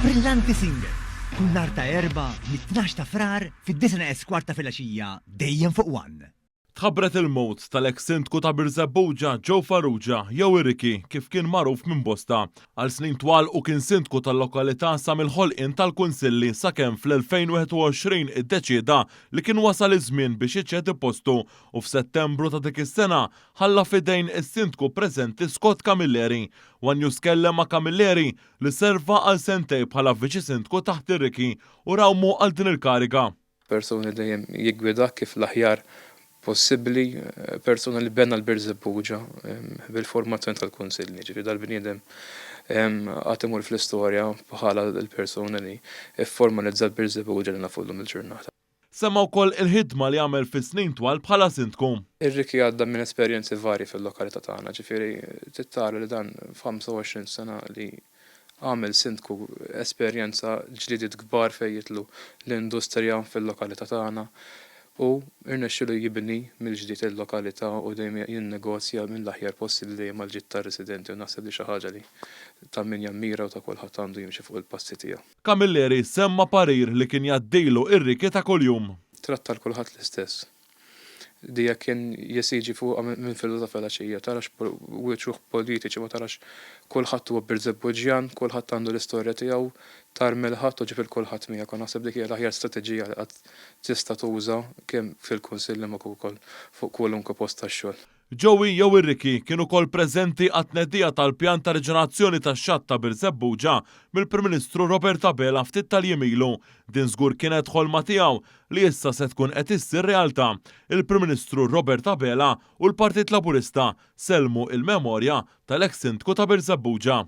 Brillanti Singer, kull nhar ta' Erbgħa mit-tnax ta' Frar fid-disgħa neqes kwart ta' filgħaxija dejjem fuq One. Tħabbret il-mewt tal-eks Sindku ta' Birżebbuġa Joe Farrugia jew ir-Ricky kif kien magħruf minn bosta. Għal snin twal hu kien Sindku tal-lokalità sa mill-ħolqien tal-Kunsilli sakemm fl-2021 iddeċieda li kien wasal iż-żmien biex iċedi postu u f'Settembru ta' dik is-sena ħalla f'idejn is-Sindku preżenti Scott Camilleri. One News tkellem ma' Camilleri li serva għal sentej bħala Viċi Sindku taħt ir-Ricky u rawmu għal din il-kariga. Persuna li dejjem jiggwidak kif l-aħjar possibbli, persuna li bena l-Birżebbuġa bil-formazzjoni tal-Kunsill, jiġifieri dal-bniedem għad imur fl-istorja bħala l-persuna li fformalizza l-Birżebbuġa li nafu llum il-ġurnata. Semma wkoll il-ħidma li għamel fi snin twal bħala Sindku. Ir-Ricky għadda minn esperjenzi varji fil-lokalità tagħna, ġifieri trid tara li dan f'25 sena li għamel Sindku esperjenza ġlidiet kbar fejn jidħlu l-industrija fil-lokalità tagħna u rnexxielu jibni mill-ġdid il-lokalità u dejjem jinnegozja mill-aħjar possibbli dejjem għall-ġid tar-residenti u naħseb li xi ħaġa li ta' min jammira u ta' kulħadd għandu jimxi fuq il-passi tiegħu. Camilleri semma parir li kien jgħaddilu ir-Ricky ta' kuljum. Tratta 'l kulħadd l-istess. Dija kien jesiġi fuqha minn filgħodu ta' filgħaxija. Tarax wċuħ politiċi, ma tarax kulħadd huwa Birżebbuġjan, kulħadd għandu l-istorja tiegħu, tarmi 'l ħadd u ġib 'il kulħadd miegħek u naħseb dik hija l-aħjar strateġija li qatt tista' tuża kemm fil-Kunsill imma kif ukoll fuq kwalunkwe post tax-xogħol. Joey jew ir-Ricky kien ukoll preżenti għat-tnedija tal-pjan ta' riġenerazzjoni tax-xatt ta' Birżebbuġa mill-Prim Ministru Robert Abela ftit tal-jiem ilu. Din żgur kienet ħolma tiegħu li issa se tkun qed issir realtà. Il-Prim Ministru Robert Abela u l-Partit Laburista sellmu il-memorja tal-eks Sindku ta' Birżebbuġa.